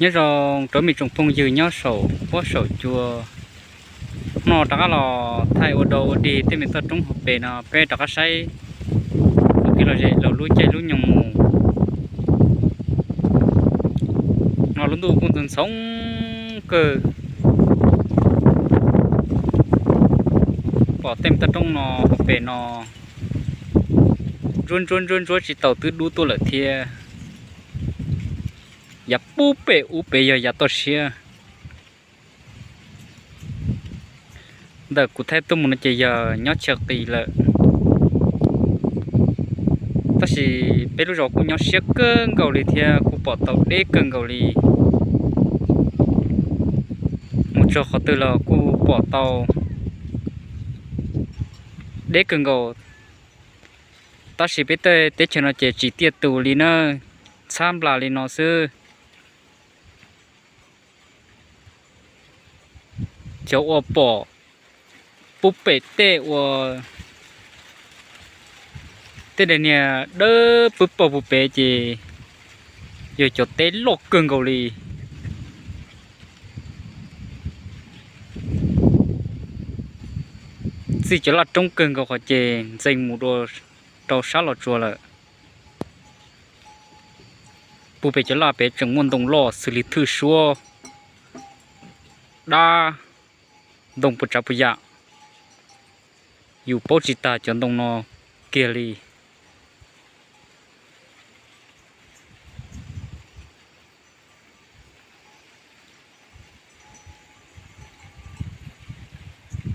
Nyob zoo rau me tsoom phooj ywg nyob saum huab saum cua. Hnub no rov qab los thaij ua dau ua dig tej me toj roob hauv pes no peb rov qab saib ua ke los zem laus lub caij lub nyoog mus. No lub ntuj kuj ntxhov ntxhov kawg. Pom tej me toj roob no hauv pes no ntsuab ntsuab ntsuab ntsuab tsis tau twb dub tuaj lawm thiab. Yav pub pem ub pem yog yav toj siab. Ntawm kuv thaij tuaj mus no ces yog nyob chaw qis lawm. Tab sis peb lub zos kuj nyob siab kawg nkaus li thiab kuj pom tau deb kawg nkaus li. Mus txog qhov twg los kuj pom tau deb kawg nkaus. Tab sis peb tej teb chaws no ces tsis tiaj tus li na, txhab nplas li no xwb. Cov uas pom pub pem tej ua tej daim niag dawb pwb pom pub pem ces yog cov teb loj kawg nkaus li. Txij cov laj roob kawg nkaus qhov ces ntxeev mus dua rau sab Los Tsuas lawm. Pub pem cov laj pem tseem muaj ntoo loj xws li thwj suab, dab, ntoo puas tsav puas yam, yus paub tsis tag cov ntoo no kiag li.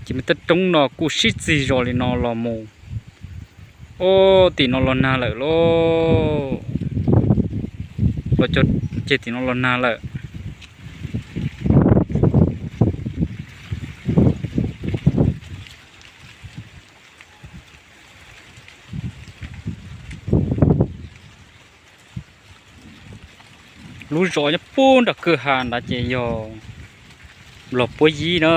Ces me toj roob no kuj sib txig zos li no los mus, o, tim no los nag lawm lauj. Los cog ceg tim no los nag lawm. Lub zos nyob puag nram kwj ha ntawd ces yog Nplog Puab Yib na.